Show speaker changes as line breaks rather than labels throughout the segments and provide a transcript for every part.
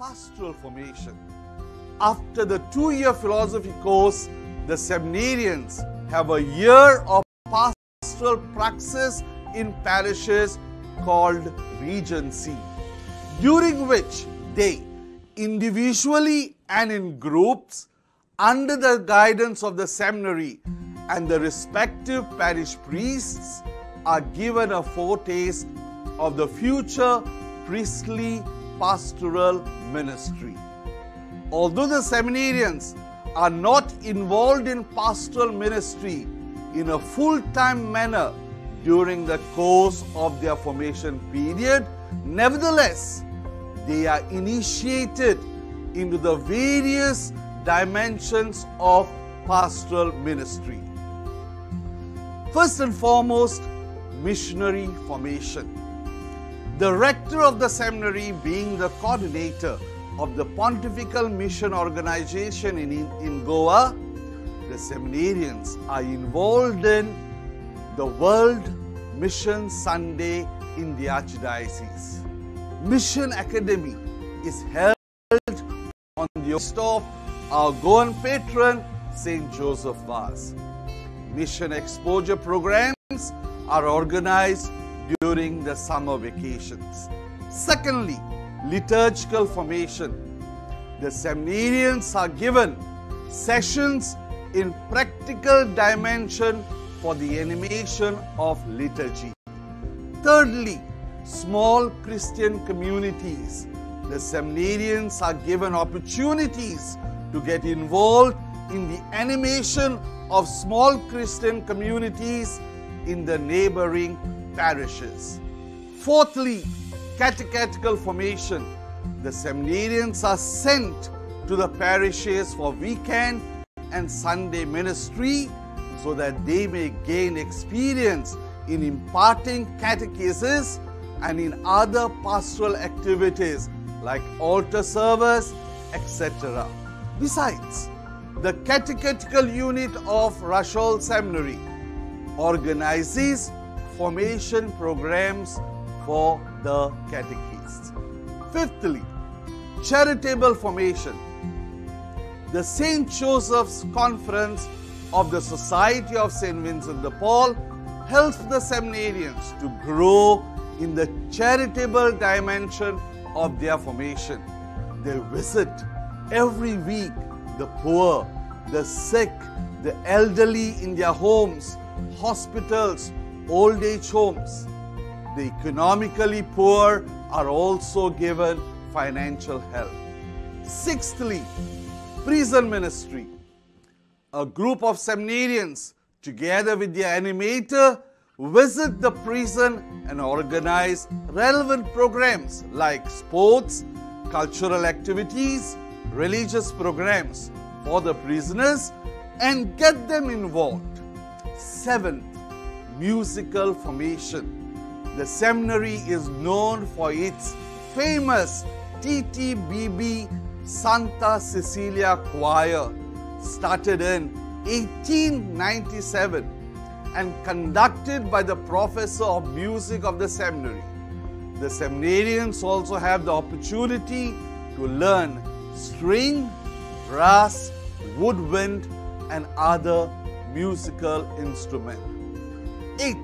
pastoral formation. After the 2-year philosophy course, the seminarians have a year of pastoral praxis in parishes called Regency, during which they, individually and in groups, under the guidance of the seminary and the respective parish priests, are given a foretaste of the future priestly pastoral ministry. Although the seminarians are not involved in pastoral ministry in a full-time manner during the course of their formation period, nevertheless, they are initiated into the various dimensions of pastoral ministry. First and foremost, missionary formation. The rector of the seminary, being the coordinator of the Pontifical Mission Organization in Goa, the seminarians are involved in the World Mission Sunday in the Archdiocese. Mission Academy is held on the feast of our Goan patron, Saint Joseph Vaz. Mission exposure programs are organized during the summer vacations. Secondly, liturgical formation. The seminarians are given sessions in practical dimension for the animation of liturgy. Thirdly, small Christian communities. The seminarians are given opportunities to get involved in the animation of small Christian communities in the neighboring parishes. Fourthly, catechetical formation. The seminarians are sent to the parishes for weekend and Sunday ministry so that they may gain experience in imparting catechesis and in other pastoral activities like altar service, etc. Besides, the catechetical unit of Rachol Seminary organizes formation programs for the catechists. Fifthly, charitable formation. The St. Joseph's Conference of the Society of St. Vincent de Paul helps the seminarians to grow in the charitable dimension of their formation. They visit every week the poor, the sick, the elderly in their homes, hospitals, old age homes. The economically poor are also given financial help. Sixthly, prison ministry. A group of seminarians, together with their animator, visit the prison and organize relevant programs like sports, cultural activities, religious programs for the prisoners and get them involved. Seventh, musical formation. The seminary is known for its famous TTBB Santa Cecilia Choir, started in 1897 and conducted by the professor of music of the seminary. The seminarians also have the opportunity to learn string, brass, woodwind, and other musical instruments. 8.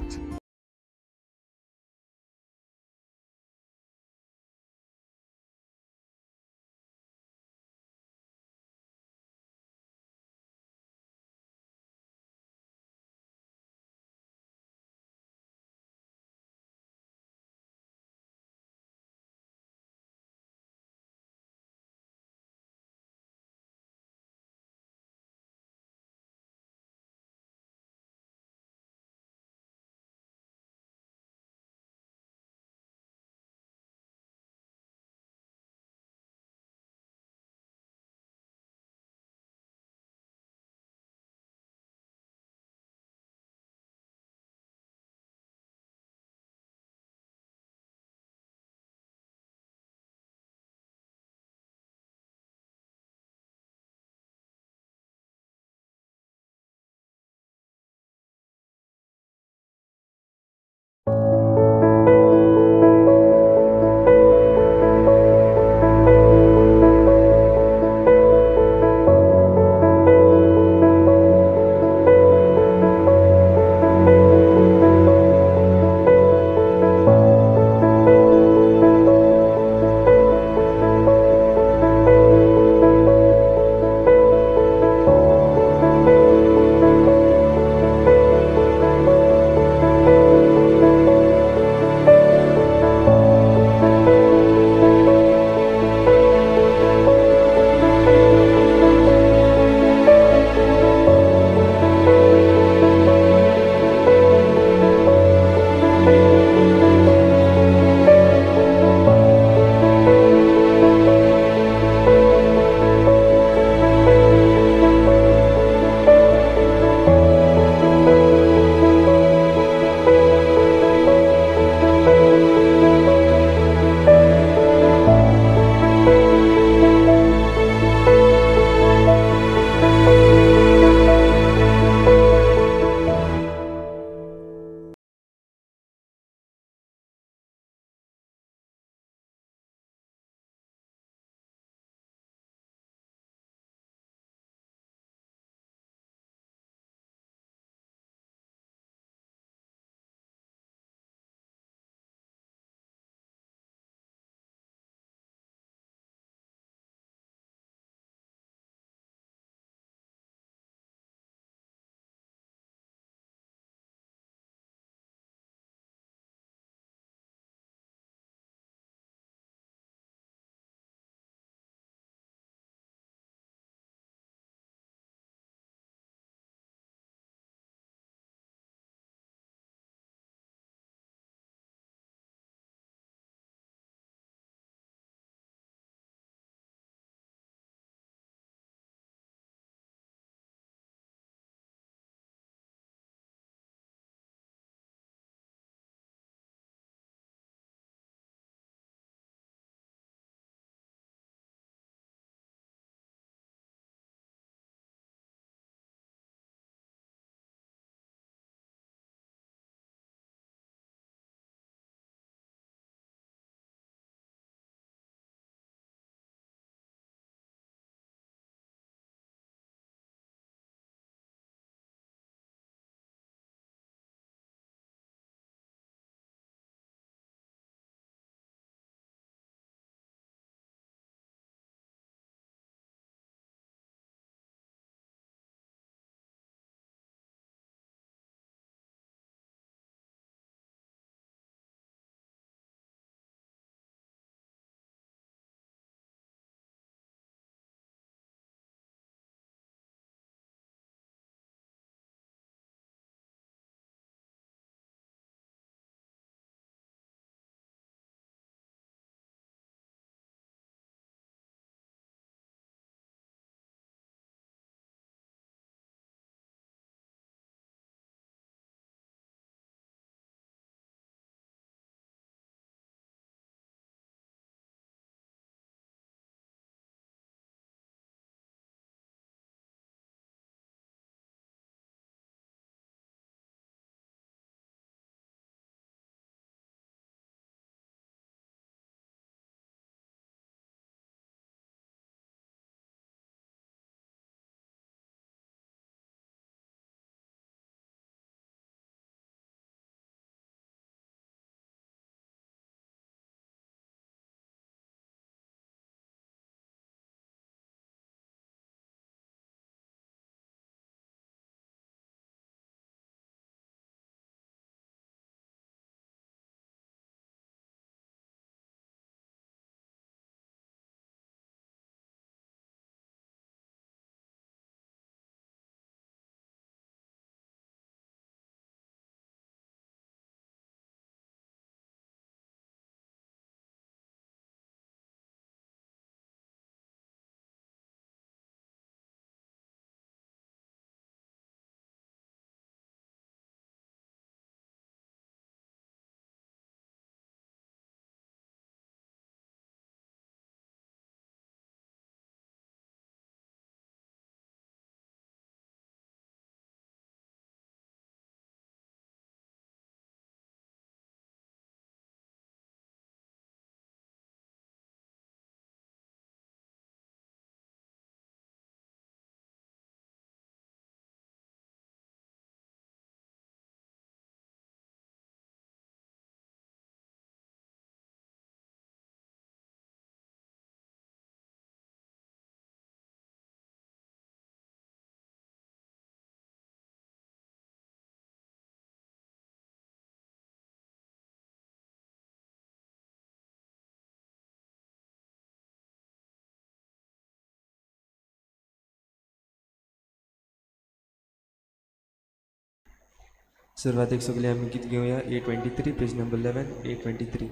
सुरवातेक सगळीं आमी गीत घेवया 823 पेज number 11 823.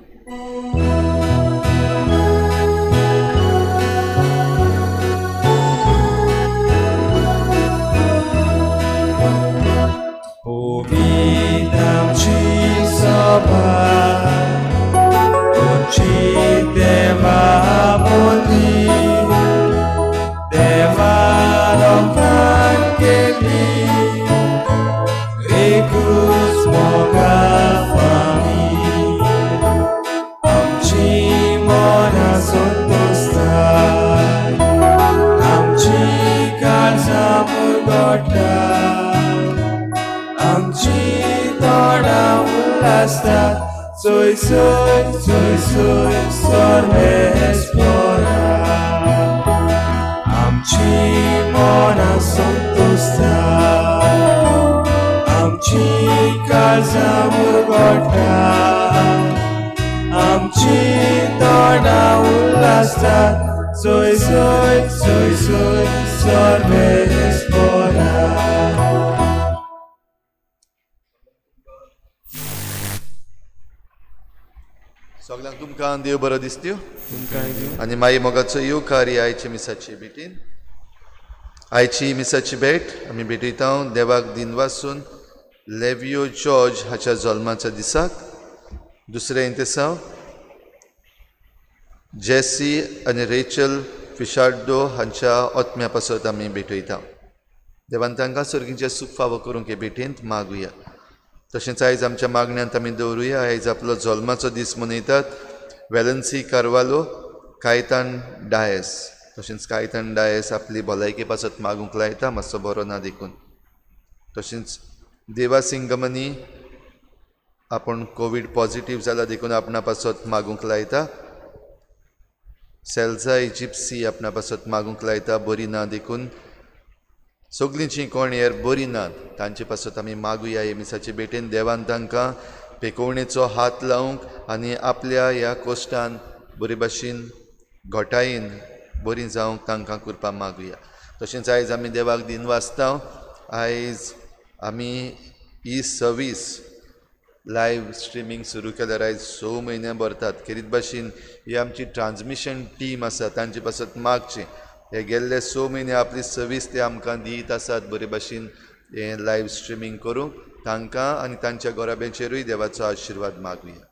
पवित्र सभा तुमची देवा मोदी देवा लोकांक केली एकूच मोगा फामी आमची मनां संतोषताय आमची काळजां मुरगोटा आमची तोंडां उल्हासतात सोय सोय सोय सोय सर्वेस्परा आमची मनां संतोषतात आमची काळजां मुरगोटा आमची तोंडां उल्हासतात सोय सोय सोय सोय सर्वेस्परा.
सगळ्यांक तुमकां देव बरो दिसत्यो आनी माई मोगाचो येवकार ही आयची मिसाची भेटीन. आयची मिसाची भेट आमी भेटयता देवाक दिनवासून लेवियो जॉर्ज हाच्या जल्माच्या दिसाक. दुसरें इंतेसांव जेसी आनी रेचल फिशार्डो हांच्या ओत्म्या पासत आमी भेटयता. देवान तांकां सर्गीचें सूख फावो करूंक हे भेटेंत मागुया. तशेंच आयज आमच्या मागण्यांत आमी दवरुया. आयज आपलो जल्माचो दीस मनयतात वेलन्सी कार्वालो, कायतान डायस. तशेंच कायतान डायस आपली भलायके पासत मागूंक लायता, मातसो बरो ना देखून. तशेंच देवा सिंगमनी आपूण कोवीड पॉजिटीव जाला देखून आपणा पासत मागूंक लायता. सेल्जा इजिप्सी आपणा पासत मागूंक लायता, बरी ना देखून. सगळीं जीं कोण हेर बरी नात तांचे पासत आमी मागुया हे मिसाचे भेटेन देवान तांकां पेकोवणेचो हात लावंक आनी आपल्या ह्या कोश्टान बरे भाशेन घोटायेन बरी जावंक तांकां कृपा मागुया. तशेंच आयज आमी देवाक दिनवासता. आयज आमी ही सर्वीस लायव्ह स्ट्रिमींग सुरू केल्यार आयज 6 म्हयने भरतात. खेरीत भाशेन ही आमची ट्रान्समिशन टीम आसा तांचे पासत मागचें. हे गेल्ले 6 म्हयने आपली सर्वीस ते आमकां दीत आसात बरे भाशेन हें लायव्ह स्ट्रिमींग करूंक. तांकां आनी तांच्या घराब्यांचेरूय देवाचो आशिर्वाद मागुया.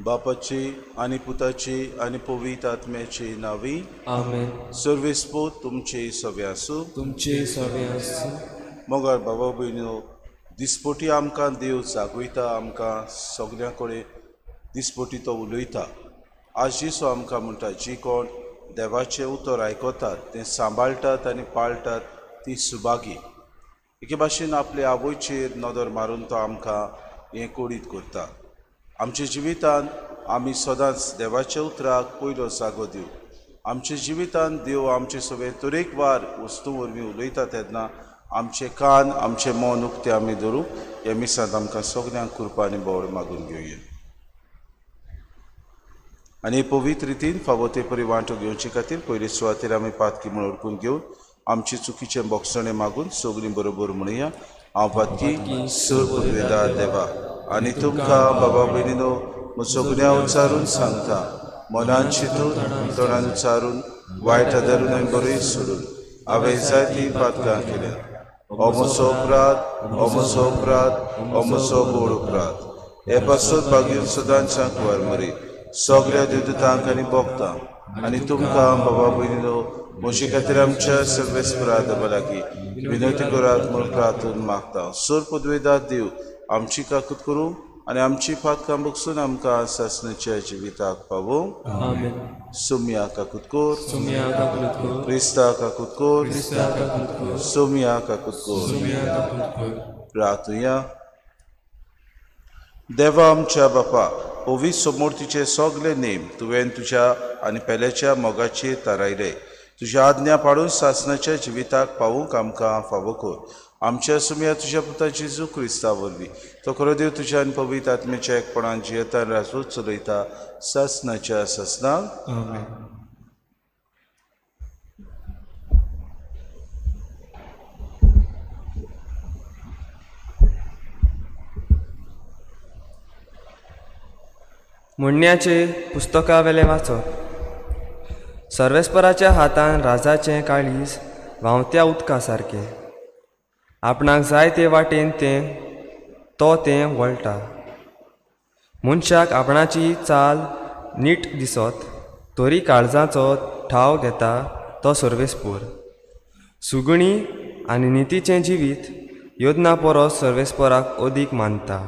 बापाची आनी पुताची आनी पवित्र आत्म्याची नावी
आमेन.
सर्वेस्पोत तुमचे सवे आसूं.
तुमचे सवे आसूं.
मोगाळ बाबा भयणीनो, दिसपटी आमकां देव जागयता, आमकां सगळ्यां कडेन दिसपटी तो उलयता. आज जेजू आमकां म्हणटा, जी कोण देवाचें उतर आयकतात तें सांबाळटात आनी पाळटात ती सुभागी. एके भाशेन आपले आवयचेर नदर मारून तो आमकां हें कोडीत करता. आमच्या जिवितांत आमी सदांच देवाच्या उतराक पयलो जागो दिवं. आमच्या जिवितांत देव आमचे सगळे तरेकवार वस्तू वरवीं उलयता तेन्ना आमचे कान आमचें मन उक्तें आमी धरूं. ह्या मिसांत आमकां सगळ्यांक कृपा आनी बोळ मागून घेवया आनी पवित्र रितीन फावो ते परी वांटो घेवचे खातीर पयले सुवातेर आमी पातकी म्हूण ओळखून घेवन आमची चुकीचें बोगसणें मागून सगळीं बरोबर म्हणुया. हांव पातकी सर पुर्वेदार देवा आनी तुमकां बाबा भयणीनो म्हजो गुन्यांव उच्चारून सांगता. मनान चिंतून तोंडान उच्चारून वायट आदारून आनी बरें सोडून हांवें जायतीं पातकां केल्या. हो म्हजो अपराध, हो म्हजो अपराध, हो म्हजो गोड अपराध. हे पासत बागेवन सदांच्या कुवार मरी सगळ्या देवदूतांक आनी भोगतां आनी तुमकां बाबा भयणीनो म्हजे खातीर आमच्या सर्वेस्परा देवा लागीं विनंती करात म्हूण प्रार्थून मागता. सोर पदवेदार देव आमची काकूत करूं आनी आमची पातकां बगसून आमकां सासणाच्या जिविताक पावोवं.
आमेन.
सोमया काकूत कोर,
सोमया काकूत कोर,
क्रिस्ता काकूत कोर,
क्रिस्ता काकूत कोर,
सोमया काकूत कोर.
सोमया काकूत कोर.
प्रार्थुया. देवा आमच्या बापा, पवित्र समूर्तीचे सगळे नेम तुवें तुज्या आनी पेल्याच्या मोगाचेर थारायले. तुज्या आज्ञा पाळून सासणाच्या जिविताक पावूंक आमकां फावो कर. आमच्या सुमया तुज्या पुता जेजू क्रिस्ता वरवीं तो खरो देव तुज्या आनी पवित्र आत्म्याच्या एकपणान जियेता आनी राजवट चलयता सासनाच्या सासनाक.
आमेन.
म्हणण्याचे पुस्तकावेलें वाचप. सर्वेस्पराच्या हातान राजाचें काळीज व्हांवत्या उदका सारकें, आपणाक जाय ते वाटेन तें तो तें वळटा. मनशाक आपणाची चाल नीट दिसत तरी काळजाचो ठाव घेता तो सर्वेस्पोर. सुगणी आनी नितीचें जिवीत योजना परस सर्वेस्पराक अदीक मानता.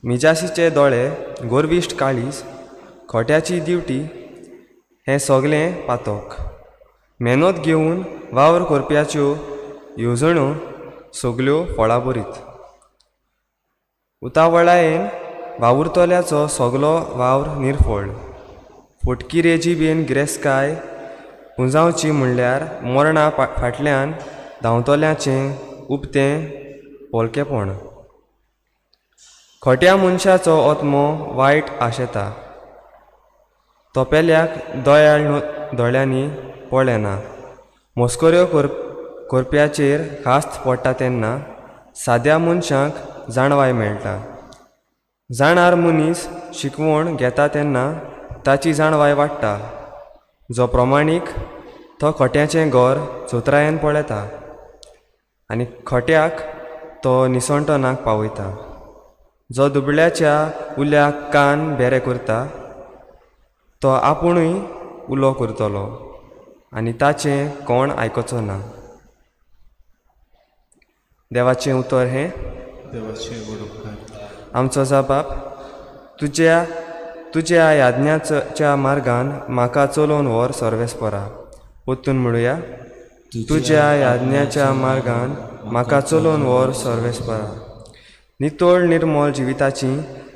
मिजासीचे दोळे, गोरविश्ट काळीज, खोट्याची दिवटी हें सगलें पातोक. मेहनत घेवन वावर करप्याच्यो येवजण्यो सगल्यो फळाबरीत. उतावळायेन वावुरतल्याचो सगलो वावर निर्फळ. फटकिरे जिबेन गिरेस्तकाय पुंजावची म्हणल्यार मरणा फाटल्यान धांवतल्याचें उबतें पोलकेपण. खोट्या मनशाचो आत्मो वायट आशेता, तो पेल्याक दयाळ दोळ्यांनी पळयना. मस्कऱ्यो करप्याचेर खास्त पडटा तेन्ना साद्या मनशांक जाणवाय मेळटा. जाणार मनीस शिकवण घेता तेन्ना ताची जाणवाय वाडटा. जो प्रमाणीक तो खोट्याचें घर चतुरायेन पळयता आनी खोट्याक तो निसणटनाक पावयता. जो दुबळ्याच्या उल्याक कान बेरे करता तो आपुणूय उलो करतलो आनी ताचें कोण आयकचो ना. देवाचें उतर हें.
देवाचें व्हड उपकार.
आमचो जाबाप, तुज्या तुज्या याज्ञाच्या मार्गान म्हाका चलोवन व्हर सर्वेस्परा. परतून म्हणुया, तुज्या याज्ञाच्या मार्गान म्हाका चलोवन व्हर सर्वेस्परा. नितळ निर्मळ जिविताची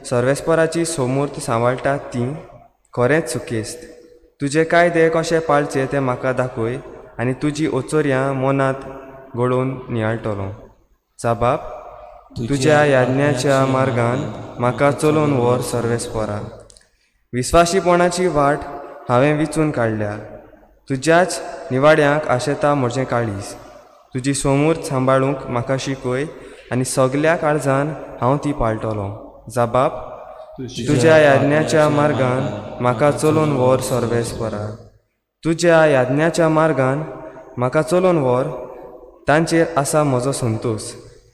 सर्वेस्पराची सोमूर्त सांबाळटात ती खरेंच सुखेस्त. तुजे कायदे कशे पाळचे ते म्हाका दाखय आनी तुजी ओचोर्यां मनांत घडोवन नियाळटलो. जाबाप, तुज्या याज्ञाच्या मार्गान म्हाका चलोवन व्हर सर्वेस्परा. विस्वाशीपणाची वाट हांवें विचून काडल्या, तुज्याच निवाड्यांक आशेता म्हजें काळीज. तुजी सोमूर्त सांबाळूंक म्हाका शिकय आनी सगल्या काळजान हांव ती पाळटलो. जाबाप, तुज्या याज्ञाच्या मार्गान म्हाका चलोवन व्हर सर्वेस्परा. तुज्या याज्ञाच्या मार्गान म्हाका चलोवन व्हर, तांचेर आसा म्हजो संतोश.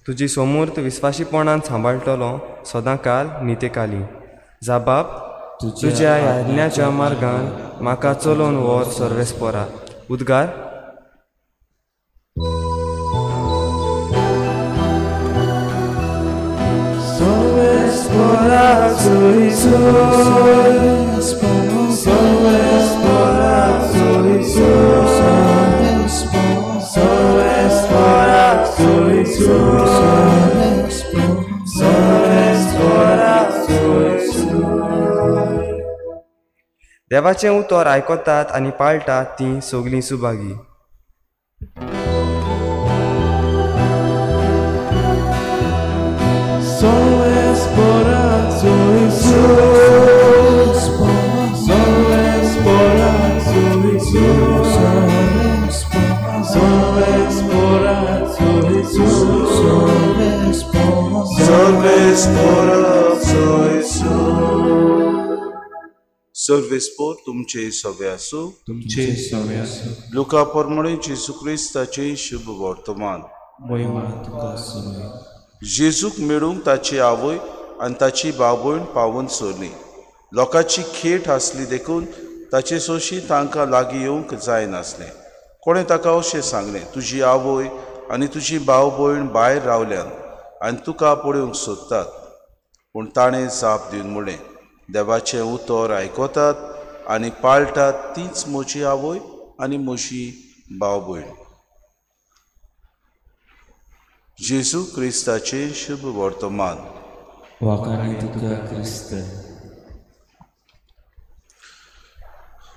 तुजी सोमूर्त विस्वाशीपणान सांबाळटलो सदांकाल नितेकाली. जाबाप, तुज्या याज्ञाच्या मार्गान म्हाका चलोवन व्हर सर्वेस्परा. उद्गार. देवाचें उतर आयकतात आनी पाळटात तीं सगलीं सुभागी.
सर्वेस्पोर तुमचे सवे आसूं.
तुमचे सवे आसूं.
लुका प्रमाणे जेजू क्रिस्ताचें शुभ वर्तमान.
महिमा तुका सुनय.
जेजूक मेळूंक ताची आवय आनी ताची बाबयण पावून सोडली. लोकांची खेट आसली देखून ताचे सोशी तांकां लागीं येवंक जायनासलें. कोणें ताका अशें सांगलें, तुजी आवय आनी तुजी भाव भयण भायर रावल्यान आनी तुका पळोवंक सोदतात. पूण ताणें जाप दिवन म्हणलें, देवाचें उतर आयकतात आनी पाळटात तीच म्हजी आवय आनी म्हजी भाव भयण. जेजू क्रिस्ताचें शुभ वर्तमान.
वाखाणी तुका क्रिस्त.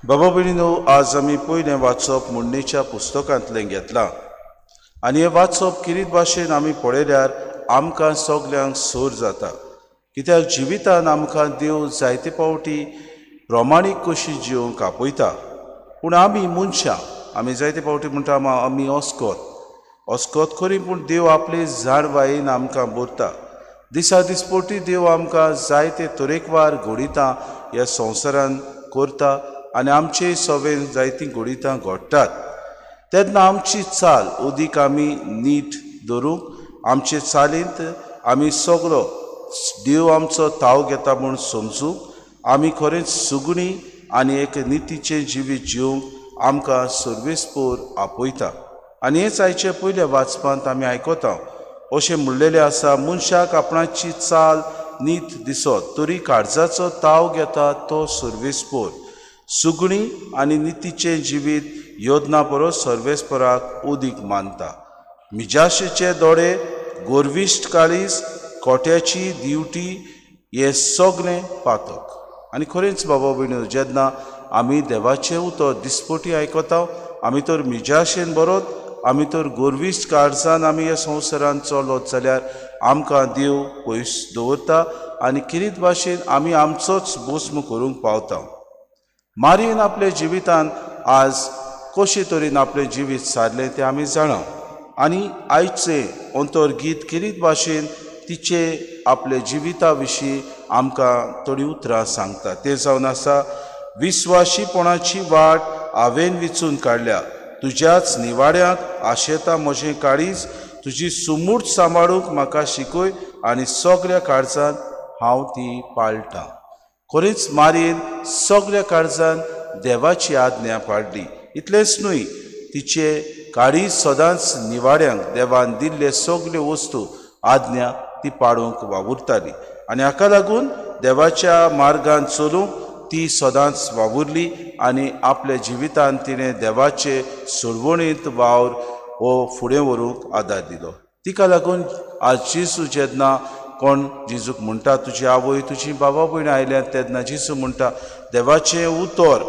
बाबा भयणीनो, आज आमी पयलें वाचप मुण्णेच्या पुस्तकांतलें घेतलां आनी हें वाचप किरीत भाशेन आमी पळयल्यार आमकां सगल्यांक सोर जाता, कित्याक जिवितान आमकां देव जायते फावटी प्रमाणीक कशी जिवंक आपयता। पूण आमी मनशां आमी जायते फावटी म्हणटा आमी अस्कोत अस्कोत खरी, पूण देव आपले जाणवायेन आमकां भरता। दिसा दिसपोटी देव आमकां जायते तरेकवार घडितां ह्या संवसारान करता आनी आमचे सवेन जायतीं घडितां घडटात। तेन्ना आमची चाल उदीक आमी नीट धरूंक आमचे चालींत आमी सगलो देव आमचो ताव घेता म्हूण समजूंक आमी खरेंच सुगणी आनी एक नितीचें जिवीत जिवंक आमकां सर्वेस्पोर आपयता। आनी हेच आयचे पयल्या वाचपांत आमी आयकता अशें म्हणलेलें आसा, मनशाक आपणाची चाल नीत दिसत तरी काळजाचो ताव घेता तो सर्वेस्पोर। सुगणी आनी नितीचें जिवीत योजना परस सर्वेस्पराक उदीक मानता। मिजाशेचे दोळे, गोरविश्ट काळीज, कोट्याची दिवटी हे सगळें पातक। आनी खरेंच बाबा भयणीनो, जेन्ना आमी देवाचें उतर दिसपटी आयकता आमी तर मिजाशेन बरोत, आमी तर गोरविश्ट काळजान आमी ह्या संवसारान चलत जाल्यार आमकां देव पयस दवरता आनी किरीत भाशेन आमी आमचोच बोस्म करूंक पावता। मारयेन आपल्या जिवितान आज कशे तरेन आपलें जिवीत सारलें तें आमी जाणा आनी आयचें अंतर्गीत किरीत भाशेन तिचे आपले जिविता विशीं आमकां थोडीं उतरां सांगता। तें जावन आसा, विस्वाशीपणाची वाट हांवें विचून काडल्या, तुज्याच निवाड्यांक आशेता म्हजें काळीज, तुजी सुमूट सांबाळूंक म्हाका शिकय आनी सगळ्या काळजान हांव ती पाळटां। खरेंच मारयेन सगळ्या काळजान देवाची आज्ञा पाळली। इतलेंच न्हय, तिचे काळीज सदांच निवाड्यांक देवान दिल्ले सगल्यो वस्तू आज्ञा ती पाळूंक वावुरताली आनी हाका लागून देवाच्या मार्गान चलूंक ती सदांच वावुरली आनी आपल्या जिवितान तिणें देवाचे सोडवणींत वावर हो फुडें व्हरूंक आदार दिलो। तिका लागून आज जेजू जेन्ना कोण जेजूक म्हणटा तुजी आवय तुजी बाबा भयणां आयल्यात तेन्ना जेजू म्हणटा देवाचें उतर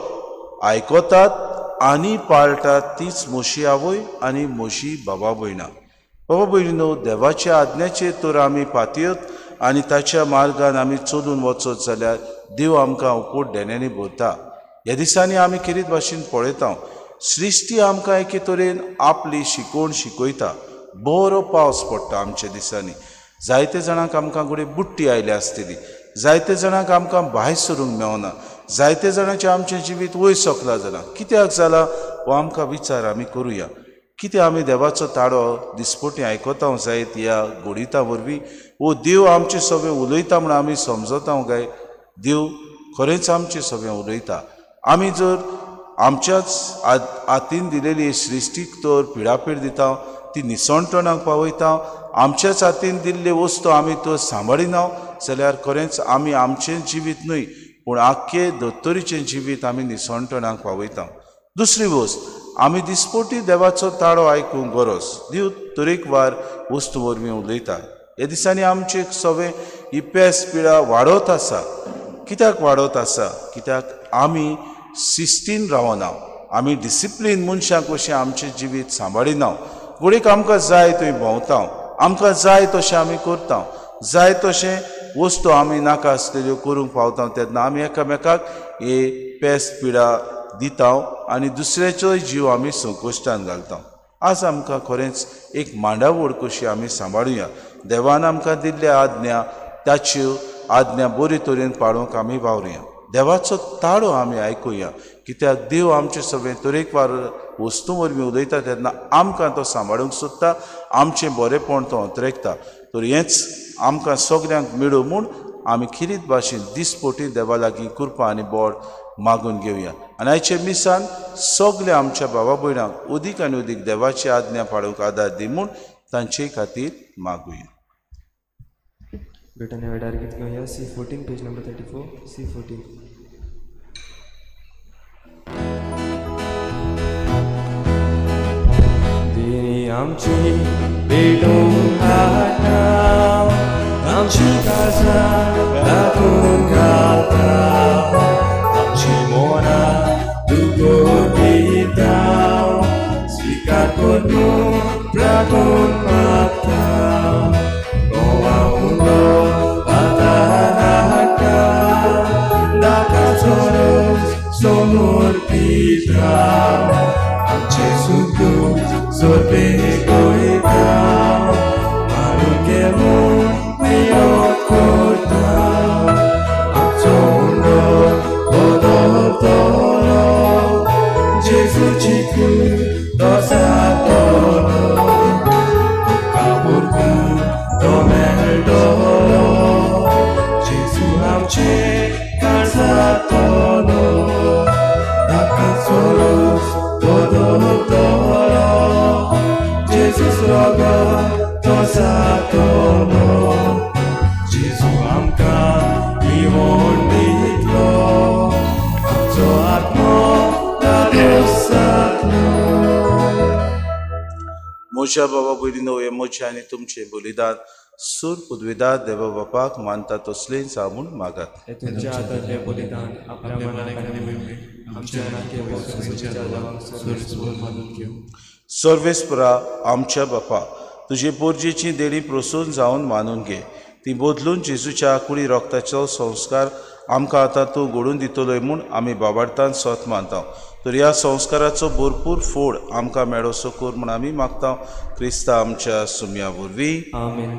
आयकतात आनी पाळटात तीच म्हशी आवय आनी म्हशी बाबा भयणां। बाबा भयणीनो, देवाच्या आज्ञाचेर तर आमी पातयत आनी ताच्या मार्गान आमी चलून वचत जाल्यार देव आमकां उपोट देण्यांनी भरता। ह्या दिसांनी आमी किरीत भाशेन पळयता सृश्टी आमकां एके तरेन आपली शिकवण शिकयता। बरो पावस पडटा आमच्या दिसांनी, जायते जाणांक आमकां घडये बुट्टी आयल्या आसतली, जायते जाणांक आमकां भायर सरूंक मेळना, जायते जाणांचें आमचें जिवीत वयर सकला जालां। कित्याक जालां हो आमकां विचार आमी करुया। कितें आमी देवाचो ताळो दिसपटी आयकता जायत ह्या घडिता वरवीं वो देव आमचें सगळें उलयता म्हूण आमी समजता काय देव खरेंच आमचें सगळें उलयता। आमी जर आमच्याच हातीन दिलेली सृश्टीक तर पिडापीड दिता, ती निसणटणाक पावयता, आमच्याच हातीन दिल्ले वस्तू आमी त्यो सांबाळिना जाल्यार खरेंच आमी आमचें जिवीत न्हय पूण आख्खे दोतोरीचें जिवीत आमी निसणटणाक पावयता। दुसरी वस्त, आमी दिसपटी देवाचो ताळो आयकूंक गरज। देव तरेकवार वस्तू वरवीं उलयता। ह्या दिसांनी आमचे सगळें ही पेस पिडा वाडत आसा। कित्याक वाडत आसा? कित्याक आमी शिस्तीन रावना, आमी डिसिप्लीन मनशांक कशें आमचें जिवीत सांबाळिना। घडयेक आमकां जाय थंय भोंवता, आमकां जाय तशें आमी करता, जाय तशें वस्तू आमी नाका आसलेल्यो करूंक पावता तेन्ना आमी एकामेकाक हे पेस पिडा दिता आनी दुसऱ्याचोय जीव आमी संकश्टान घालता। आज आमकां खरेंच एक मांडावळ कशी आमी सांबाळुया। देवान आमकां दिल्ल्या आज्ञा ताच्यो आज्ञा बरे तरेन पाळूंक आमी वावरुया। देवाचो ताळो आमी आयकुया, कित्याक देव आमचे सगळें तरेकवार वस्तू वरवीं उलयता तेन्ना आमकां तो सांबाळूंक सोदता, आमचें बरेपण तो अंतरेकता। तर हेंच आमकां सगल्यांक मेळूं म्हूण आमी खिरीत भाशेन दिसपटी देवा लागीं कृपा आनी बोड मागून घेवया। आनी आयच्या मिसान सगल्या आमच्या बाबा भयणांक अदीक आनी अदीक देवाची आज्ञा पाळूंक आदार दी म्हूण तांचे खातीर मागुया।
बेटा वेळार गीत घेवया C14 page number 34 C14। देणी आमची भेटूंक हाडटा, आमची काळजां राखून घालता, आमची मनां
म्हूण मागता नोवा उंडो आतां हाडटा दाकाचो समर्पिता आमचे सुद्दू सोरपे गोयता मारुके म्हूण विनोद करता आमचो उंडो बदलतलो जेजूची कूड तो जातलो आमकां परतून तो मेळटलो जेजू आमचे काळजातलो Jesus rogot to जातलो जेजू आमकां जिवन दितलो आमचो आत्मो धादोस जातलो.
म्हज्या बाबा भयणीनो हें म्हजें आनी तुमचें बलिदान सूर पुदविदार देवा बापाक मानता तसलें जावं म्हूण मागात.
तुमच्या हातांतलें बलिदान आपल्या मनाक आनी आमच्या मानून घेवं.
सर्वेस्परा आमच्या बापा तुजे पोरजेची देणी प्रसून जावन मानून घे ती बदलून जेजूच्या कुडी रोगताचो संस्कार आमकां आतां तूं घडून दितलोय म्हूण आमी बाबार्थान सत मानता. तर ह्या संस्काराचो भरपूर फोड आमकां मेळोसो कर म्हूण आमी मागता क्रिस्ता आमच्या सुम्या वरवीं.
आमेन.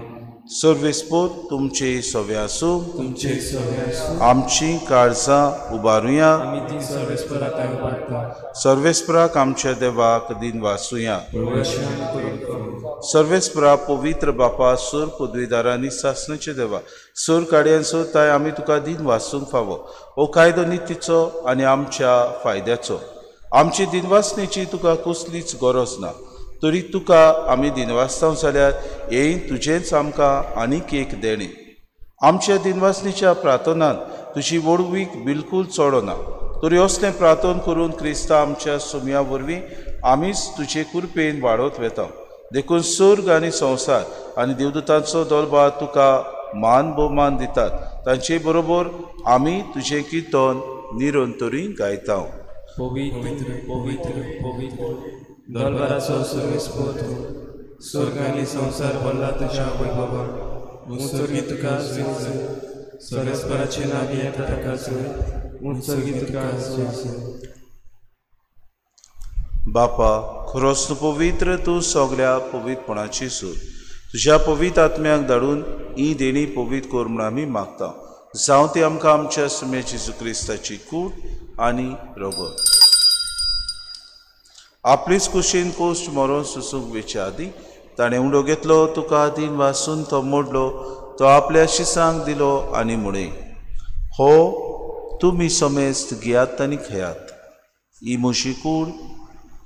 सर्वेस्पोर तुमचे सवे आसूं
तुमचे सवे आसूं.
आमची काळजां उबारुया
आमी ती सर्वेस्पराक उबारता.
सर्वेस्पराक आमच्या देवाक दिन वासुया. सर्वेस्परा पवित्र बापा सूर पदवीदारांनी सासणाचे देवा सूर काडयांचो ताय आमी तुका दिन वासूंक फावो हो कायदो नितीचो आनी आमच्या फायद्याचो. आमची दिनवासणेची तुका कसलीच गरज ना तरी तुका आमी दिनवासता जाल्यार हें तुजेंच आमकां आनीक एक देणें. आमच्या दिनवासणेच्या प्रार्थनान तुजी व्हडवीक बिलकूल चडना तरी असलें प्रार्थन करून क्रिस्ता आमच्या सुम्या वरवीं आमीच तुजे कृपेन वाडत वेता. देखून स्वर्ग आनी संवसार आनी देवदूतांचो दलबा तुका मान भोवमान दितात तांचे बरोबर आमी तुजें किर्तन निरंतरी गायता.
पवित्र पवित्र पवित्र दलबाराचो सर्वेस्पोर तूं स्वर्ग आनी संवसार भरला तुज्या वैभवान. उत्सर्गी तुका जय सर्वेस्पराचें नांव येता ताका जय उत्सर्गी तुका जय.
बापा खरोच तूं पवित्र तूं सगल्या पवित्रपणाची सूर तुज्या पवित्र आत्म्याक धाडून ही देणी पवित्र कर म्हूण आमी मागता. जावं ती आमकां आमच्या सुम्या जेजू क्रिस्ताची कूड आनी रगत. आपलीच कुशीन कोश्ट मरोन सुसूंक वेचे आदीं ताणें उंडो घेतलो तुका आदीन वासून तो मोडलो तो आपल्या शिसांक दिलो आनी म्हळें हो तुमी समेस्त घेयात आनी खेयात ही म्हजी कूड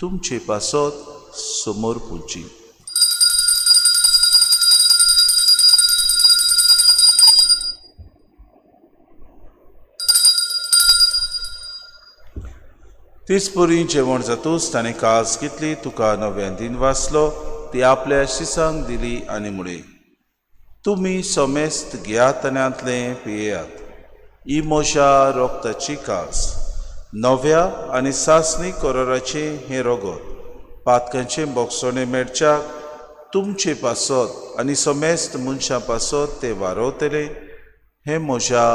तुमचे पासत समोर पुरची. तीच परी जेवण जातूच ताणें कास घेतली तुका नव्यान दिन वाचलो ती आपल्या शिसांक दिली आनी म्हळें तुमी समेस्त घेयात आनी पियेयात ही म्हज्या रोगताची कास नव्या आनी सासणी कराराचें हें रगत पातकांचें बोगसणें मेळच्याक तुमचे पासत आनी समेस्त मनशां पासत तें वारवतले हें म्हज्या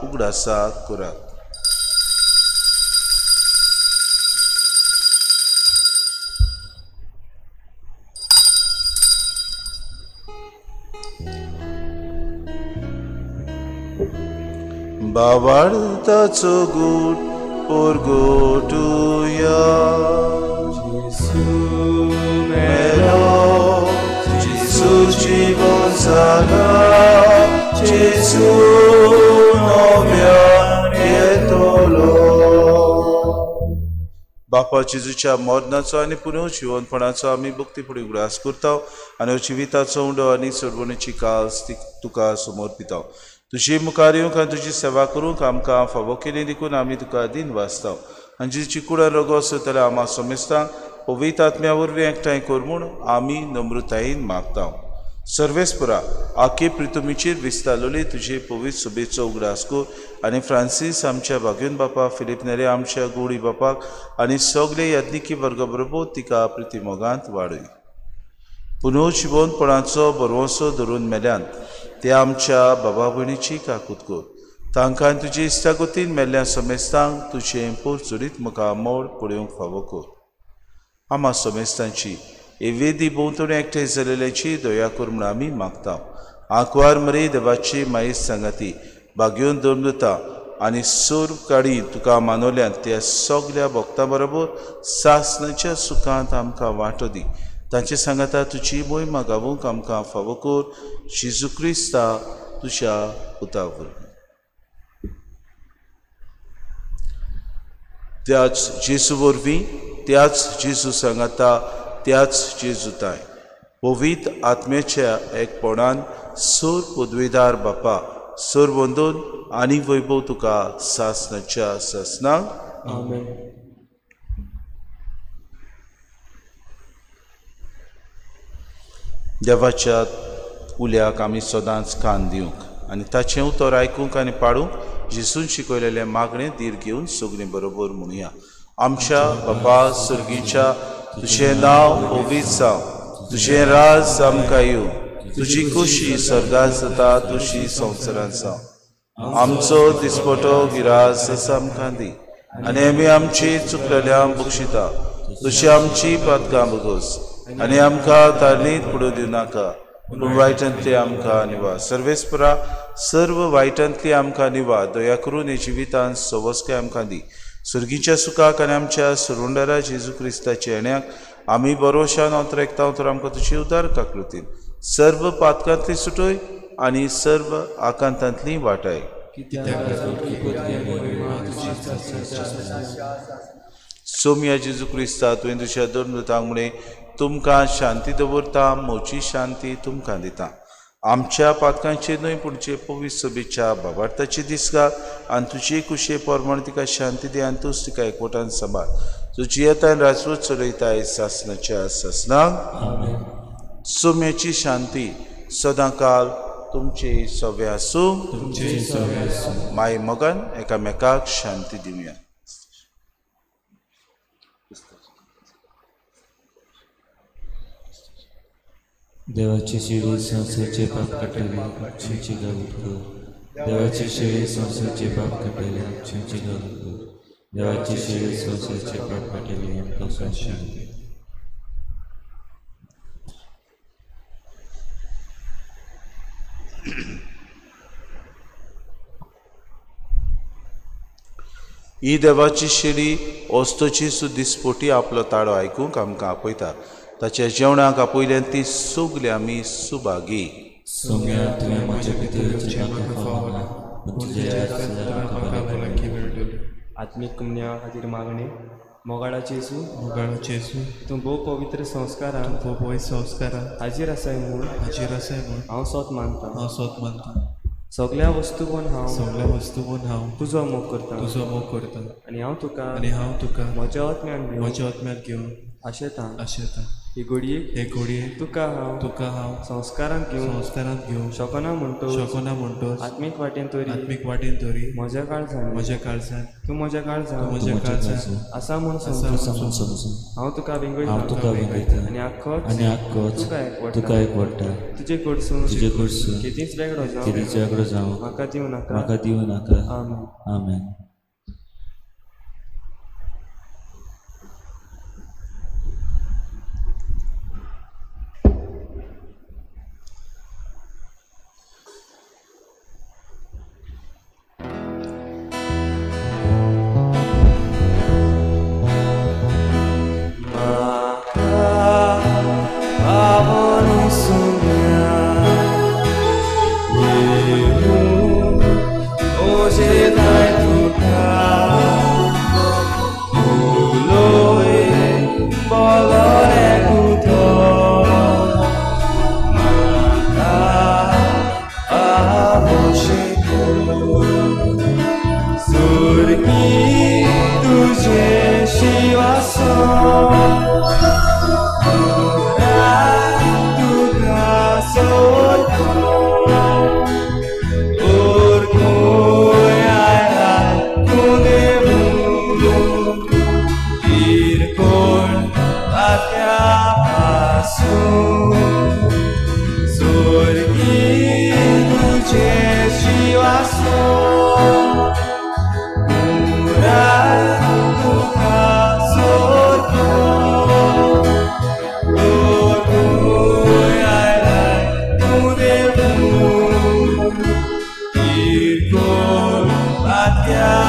उगडासाक करात. बाबार्थाचो गूट परगटुया
जेजू
मेलो जेजू जिवन जाला जेजू नव्यान येतलो. बापा जेजूच्या मरणाचो आनी पुनर्जिवनपणाचो आमी भक्तीफुडें उगडास करता आनी जिविताचो उंडो आनी सोडवणेची कास तुका समर्पिता. तुजी मुखार येवंक आनी तुजी सेवा करूंक आमकां फावो केली देखून आमी तुका दिन वाचता आनी जेजूची कुडान रोगो आसतल्या आमा समेस्तांक पवित्र आत्म्या वरवीं एकठांय कर म्हूण आमी नम्रतायेन मागता. सर्वेस्परा आखे प्रितुमीचेर विस्तारलोली तुजे पवित्र सुबेचो उगडास कर आनी फ्रांसीस आमच्या भाग्योन बापा फिलीप नेरे आमच्या गोडी बापाक आनी सगळे याज्ञिकी वर्गा बरोबर तिका प्रितीमोगांत वाडय. पुनर्जिवंतपणाचो भरवंसो धरून मेल्यान ते आमच्या बाबा भयणीची काकूत कर. तांकां तुजी इश्टागतीन मेल्ल्या समेस्तांक तुजें पोरचुरीत मुखार मोड पळोवंक फावो कर. आमा समेस्तांची हे वेदी भोंवतणी एकठांय जाल्ल्याची दया कर म्हूण आमी मागता. आंकवार मरे देवाची मायेस्त सांगाती भाग्योन दमदता आनी सोर काडी तुका मानवल्यान त्या सगल्या भक्तां बरोबर सासणाच्या सुखांत आमकां वांटो दी. तांचे सांगाता तुजी मोहिमा गावूंक आमकां फावो कर. जेजू क्रिस्ता तुज्या पुता वरवीं. त्याच जेजू वरवीं, त्याच जेजू सांगाता, त्याच जेजू ताय पवित्र आत्म्याच्या एकपणान सोर पदवेदार बापा सोर वंदून आनी वैभव तुका सासणाच्या सासणाक.
आमेन.
देवाच्या उल्याक आमी सदांच कान दिवंक आनी ताचें उतर आयकूंक आनी पाडूंक जेजून शिकयलेलें मागणें धीर घेवन सगळीं बरोबर म्हणुया. आमच्या बापा सर्गीच्या, तुजें नांव पवित्र जावं, तुजें राज आमकां येवं, तुजी खुशी स्वर्गांत जाता तशी संवसारांत जावं. आमचो दिसपटो गिरास आमकां दी आनी आमी आमची चुकलेल्या बक्षिता तशी आमची पातकां बगोस आनी आमकां तालींत पडूं दिवं नाका, पूण वायटांतली आमकां निवा. सर्वेस्परा सर्व वायटांतली आमकां निवा. दया करून हे जिवितांत सवस्काय आमकां दी. सुर्गीच्या सुखाक आनी आमच्या सुरुंडारा जेजू क्रिस्ताच्या येण्याक आमी बरोशान अंतरेकता तर आमकां तुजी उदार काकृतीन सर्व पातकांतली सुटय आनी सर्व आकांतांतली वाटाय. सोम्या जेजू क्रिस्ता तुवें तुज्या दोन दुतांक म्हळें, तुमकां शांती दवरता, म्हजी शांती तुमकां दिता. आमच्या पातकांचेर न्हय पूण जे पवित्र सभेच्या बाबार्थाची दिसका आनी तुजे कुशे प्रमाण तिका शांती दी आनी तूच तिका एकवटान सांबाळ. तुजी येतान राजवट चलयताय सासणाच्या सासणाक. सोम्याची शांती सदांकाल तुमचे सवे आसूं. माय मोगान एकामेकाक शांती दिवया.
देवाची शिडी संवसाराचे पाप काडटली आमची गावत कर. देवाची शिडी संवसाराचे पाप काडटली आमची गावत कर. देवाची शिडी संवसाराचे पाप काडटली आमकां शांती.
ही देवाची शिडी वस्तूची सुदिसपोटी आपलो ताळो आयकूंक आमकां आपयता. ताच्या जेवणाक आपयल्यान ती सगली आमी सुभागी.
सोम्या तुवें म्हज्या भितर येवचें म्हाका फावना, पूण तुज्या म्हाका भलायकी मेळटली.
आत्मीक कुमन्या खातीर मागणें. मोगाळाचे जेजू,
मोगाळाचे जेजू,
तूं भोव पवित्र संस्कारान,
भोव पवित्र संस्कारान
हाजीर आसाय म्हूण,
हाजीर आसाय म्हूण
हांव सोत मानता,
हांव सोत मानता.
सगल्या वस्तू हांव,
सगल्या वस्तू हांव
तुजो मोग करता,
तुजो मोग करता.
आनी हांव तुका,
आनी हांव तुका
म्हज्या आत्म्यान घेवन,
म्हज्या आत्म्यान घेवन
आशेता,
आशेता.
ही घडयेक,
हे घडयेक
तुका हांव,
तुका हांव
संस्कारांत घेवन,
संस्कारांत घेवन
शकना म्हणटो,
शकना म्हणटो
आत्मीक वाटेन तरी,
आत्मीक वाटेन तरी
म्हज्या काळजान,
म्हज्या काळजान
तूं म्हज्या काळजान,
म्हज्या काळजान
आसा म्हूण समजून हांव तुका वेंगयता,
हांव तुका वेंगयता
आनी आख्खोच,
आनी आख्खोच
तुका एकवटा,
तुका एकवटा.
तुजे कडसून,
तुजे कडसून
केदींच वेगळो जावं,
केदींच वेगळो जावं
म्हाका दिवं नाका,
म्हाका दिवं नाका.
आमेन.
आमेन.
Irkon até a passo.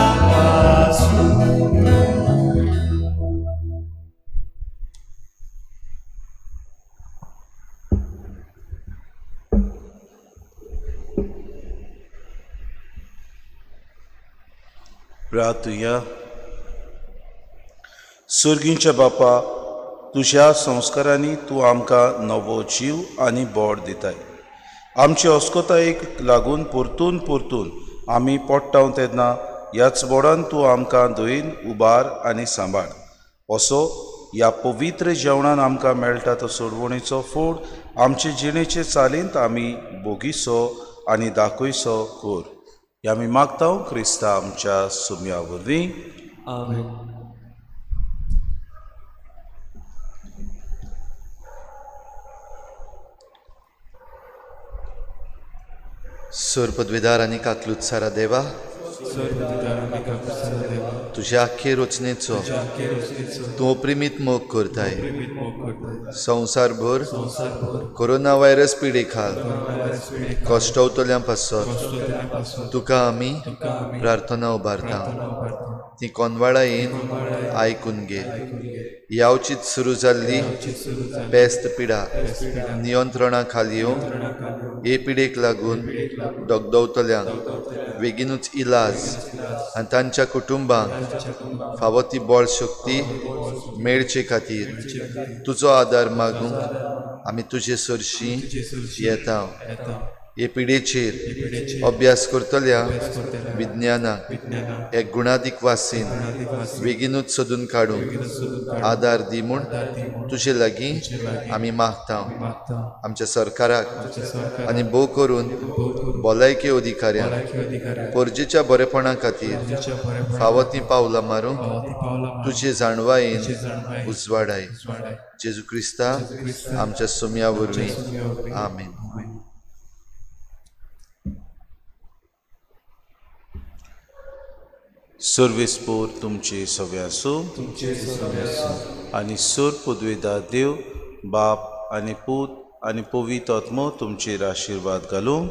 आसूं.
प्रार्थुया. सर्गींच्या बापा, तुज्या संस्कारांनी तूं आमकां नवो जीव आनी बोड दिताय. आमचे अस्कोतायेक लागून परतून परतून आमी पडटाव तेन्ना ह्याच बोडान तूं आमकां दयेन उबार आनी सांबाळ. असो ह्या पवित्र जेवणान आमकां मेळटा तो सोडवणेचो फोड आमचे जिणेचे चालींत आमी भोगीसो आनी दाखयसो कर. ह्या आमी मागता क्रिस्ता आमच्या सुम्या वरवीं.
आमेन.
सोर पदवेदार आनी काकलूत सारा देवा, तुज्या आख्खे रचनेचो तूं अप्रिमीत मोग करताय. संवसारभर कोरोना व्हायरस पिडे खाल कश्टवतल्यां पासत तुका आमी प्रार्थना उबारता. ती कोनवाळायेन आयकून घे. यावचीत सुरू जाल्ली पेस्त पिडा नियंत्रणा खाल येवंक हे पिडेक लागून दगदवतल्यांक बेगीनूच इलाज आनी तांच्या कुटुंबांक फावो ती बळ शक्ती मेळचे खातीर तुजो आदार मागूंक आमी तुजे सरशी येता. हे पिडेचेर अभ्यास करतल्या विज्ञानाक एक गुणादीक वासीन बेगीनूच सोदून काडूंक आदार दी म्हूण तुजे लागीं आमी मागता. आमच्या सरकाराक आनी भोव करून भलायकी अधिकाऱ्यांक परजेच्या बरेपणा खातीर फावो तीं पावलां मारूंक तुजे जाणवायेन उजवाडाय. जेजू क्रिस्ता आमच्या सुम्या वरवीं. आमेन.
सर्वेस्पोर तुमचे सगळे आसूं आनी सोर पदवेदार देव बाप आनी पूत आनी पवित्र आत्मो तुमचेर आशिर्वाद घालूं.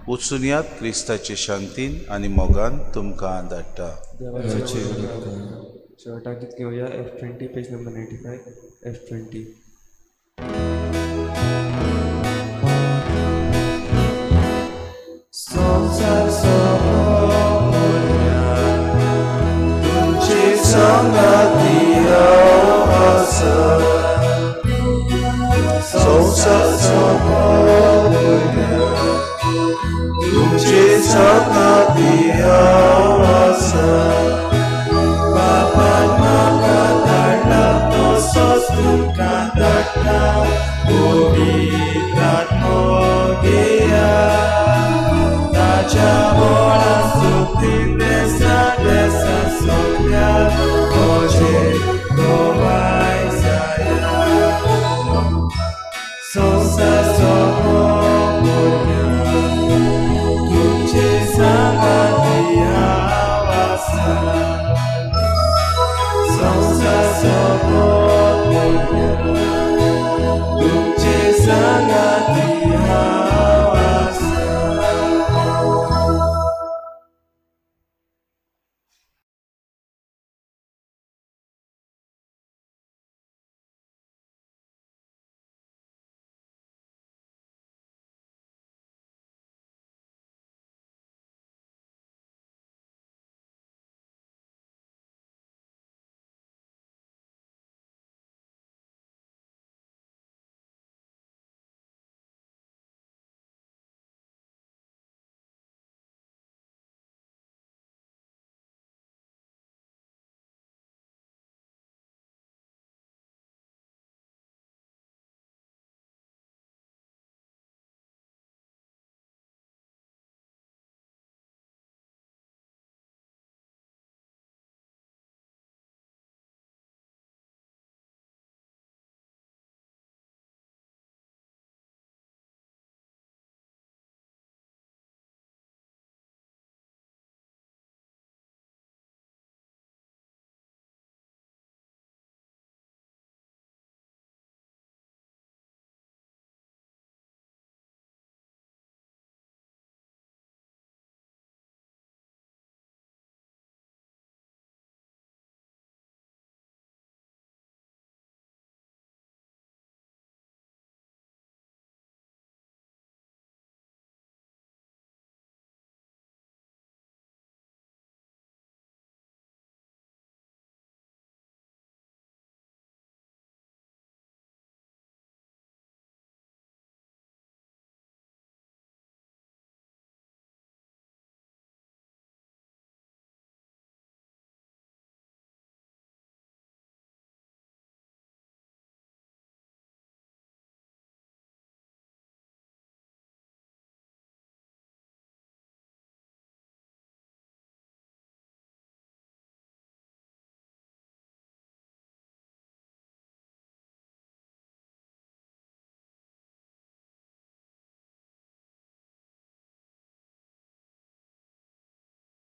वचुनयात क्रिस्ताचे शांतीन आनी मोगान तुमकां धाडटा.
शेवटाक गीत घेवया F20 page number 95 F20.
संवसार सोबो